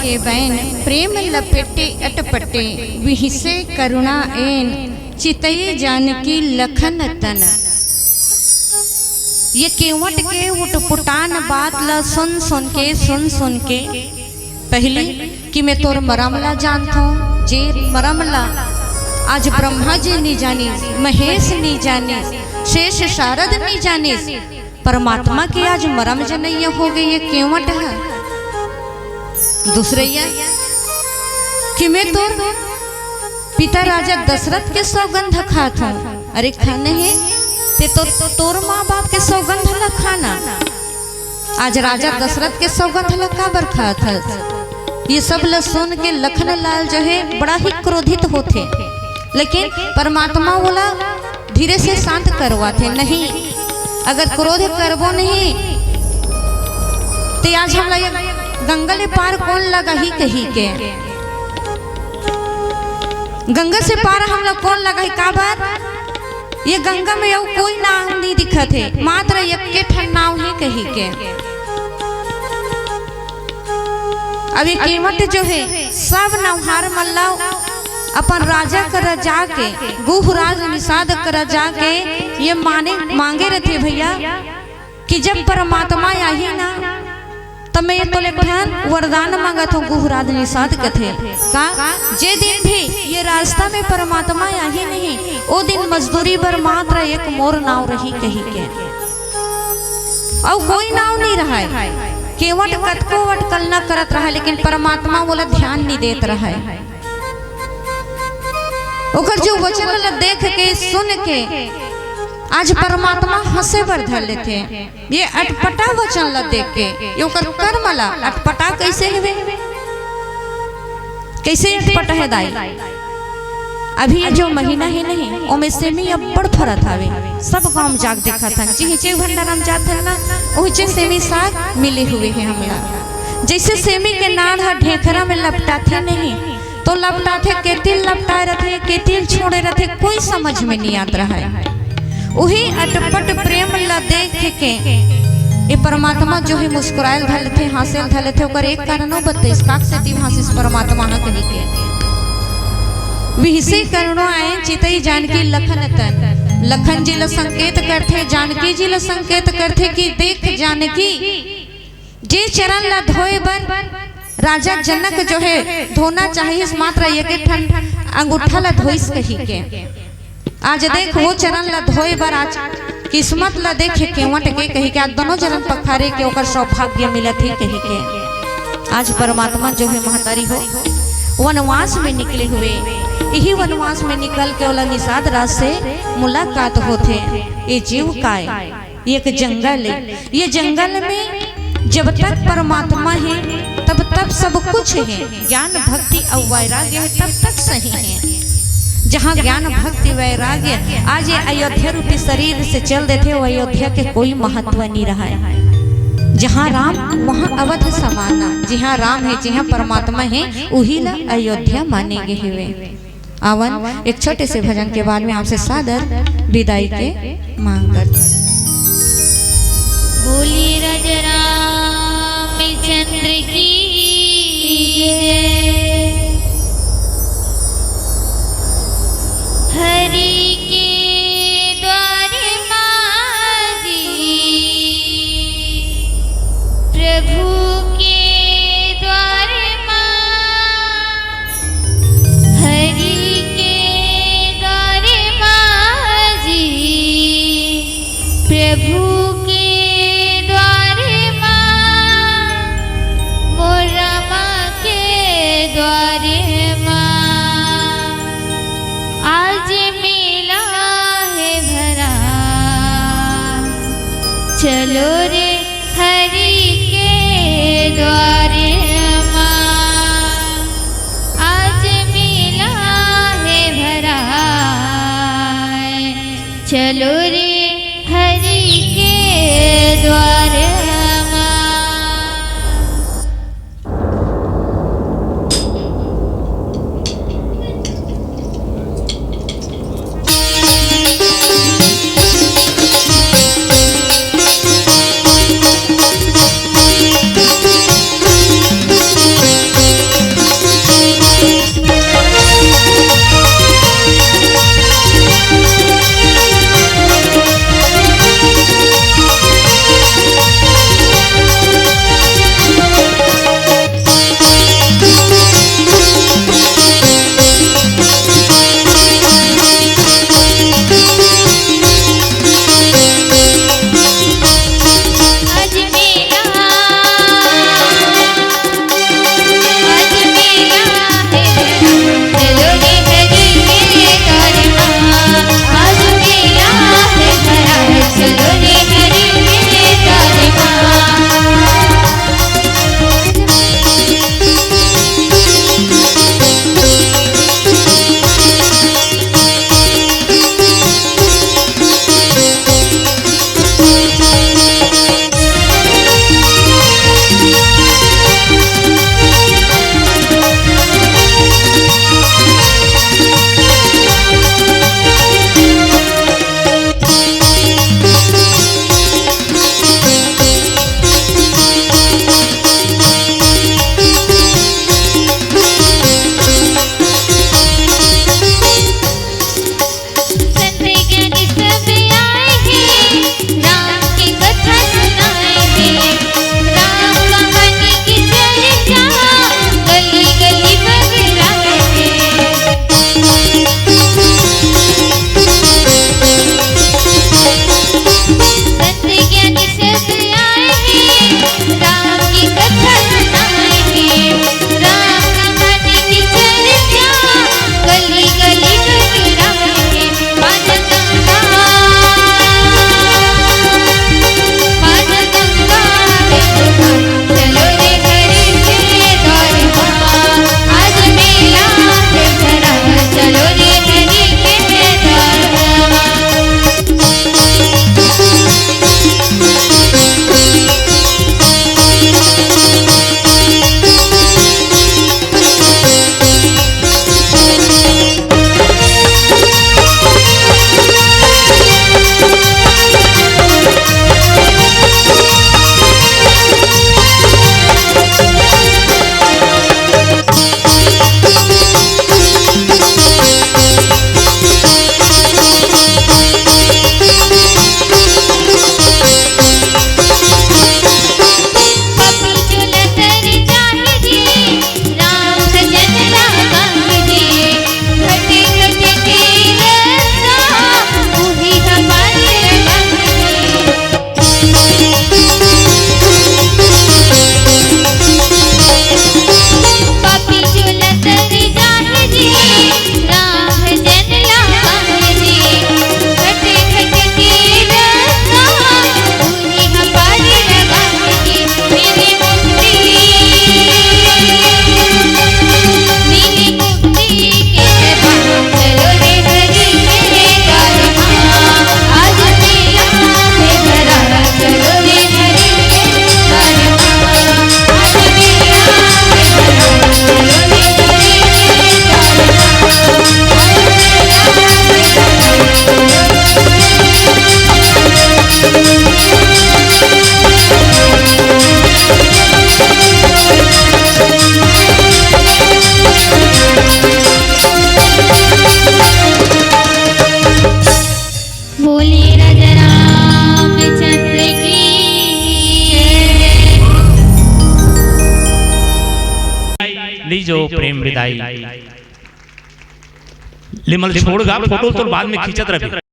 के बैन, प्रेम लपेटे अटपटे, विहिसे करुणा एन, चितई जानकी लखन तन। ये केवट के उटपुटान बात ला सुन सुन के, सुन सुन के, पहिली कि मैं तोर मरम ला जानथों, जे मरम ला आज ब्रह्मा जी नी जानिस, महेश नी जानिस, शेष शारद नी जानिस, परमात्मा के आज मरम जनइया हो गई ये केवट ह। दूसरइया कि मैं तोर पिता राजा दशरथ के सौगंध खात हूँ। अरे खाने हे ते तो तोर माँ बाप के सौगंध ला खाना। आज राजा दशरथ के सौगंध ला काबर खात हस? ये सब ला सुन के लखन लाल जो है बड़ा ही क्रोधित होथे, लेकिन परमात्मा ओला धीरे से शांत करवाथे। नहीं, अगर क्रोध करबो नहीं ते आज हमला ये गंगा ले पार कौन लगाही कही के, गंगा से पार हमला कौन लगाही? काबर ये गंगा में अउ कोई नाव नहीं दिखत हे, मात्र एक ठन नाव ही कही के। अब ये केवट जो है सब नवहार मन ला अपन राजा करा जाके, गुहराज निषाद करा जाके ये माने मांगे रथे भैया कि जब परमात्मा आही ना त मैं तोले एक ठन वरदान मांगत हूँ। गुहराज निषाद कथे का जे दिन भी ये रास्ता में परमात्मा आही नहीं ओ दिन मजदूरी बर मात्र एक मोर नाव रही कही के। अउ कोई नाव नहीं रहा है। केवट कतको वटकलना करत रहा है लेकिन परमात्मा ओला ध्यान नहीं देत रहा है। ओकर जो वचन ला देख के सुन के आज परमात्मा हंसे बर धर लेथे। ये अटपटा वचन ला देख के ये ओकर कर्म ला अटपटा कैसे हेवे? कैसे अटपटा है दाई? अभी ये जो महीना है नहीं ओमे सेमी अब्बड़ फरत हवे। सब गांव जाग देखत हन, जिहिचे भंडारा म जात हन ना उहिचे सेमी साग मिले हुए है हमला। जैसे सेमी के नाड़ ह ढेखरा में लपटाथे नहीं तो लपटाथे, केतिल लपटाए रथे, केतिल छोड़े रथे, कोई समझ में नहीं आत रहा है। उही अटपट प्रेम ला देख के ये परमात्मा जो है मुस्कुरायल धर लेथे, हांसेल धर लेथे। ओकर एक कारण वो बतइस, काक सेती हांसिस परमात्मा ह कही के। विहिसे करुणा एन चितई जानकी लखन तन। लखन जी ला संकेत करथे, जानकी जी ला संकेत करथे कि देख जानकी, जे चरण ला धोए बर राजा जनक जो है धोना चाहिस, मात्र एक ठन अंगूठा ला धोइस कही के। आज देख वो चरण ला धोए बर आज किस्मत ला देखे केवट के कही के, आज दोनों चरण पखारे के ओकर सौभाग्य मिलत हे कही के। आज परमात्मा जो है महतारी हो वनवास में निकले हुए, यही वनवास में निकल के ओला निषाद राज से मुलाकात होथे। ये जीव काय एक जंगल है। ये जंगल में जब तक परमात्मा है तब तक सब कुछ है। ज्ञान भक्ति अउ वैराग्य है तब तक सही है। जहाँ ज्ञान भक्ति वैराग्य आज ये अयोध्या रूपी शरीर से चल देथे वो अयोध्या के कोई महत्व नहीं रहा है। जहाँ राम वहाँ अवध समाना। जहाँ राम है जहाँ परमात्मा है उही ला अयोध्या माने गे हेवे। आवन एक छोटे से भजन के बाद में आपसे सादर विदाई के मांग करता। बोलिए राजा रामचंद्र की जय। हरि के द्वार माँ जी, प्रभु के द्वार माँ, हरि के द्वार माँ जी, प्रभु के द्वार माँ, मोर रामा के द्वार माँ। आज मेला है भरा, चलो रे हरि के द्वार माँ। आज मेला है भरा, चलो रे हरि के द्वार माँ। राजा रामचंद्र की जय। लीजो प्रेम विदाई। ले मल छोड़ गा, फोटो तो बाद में खींचत रहे।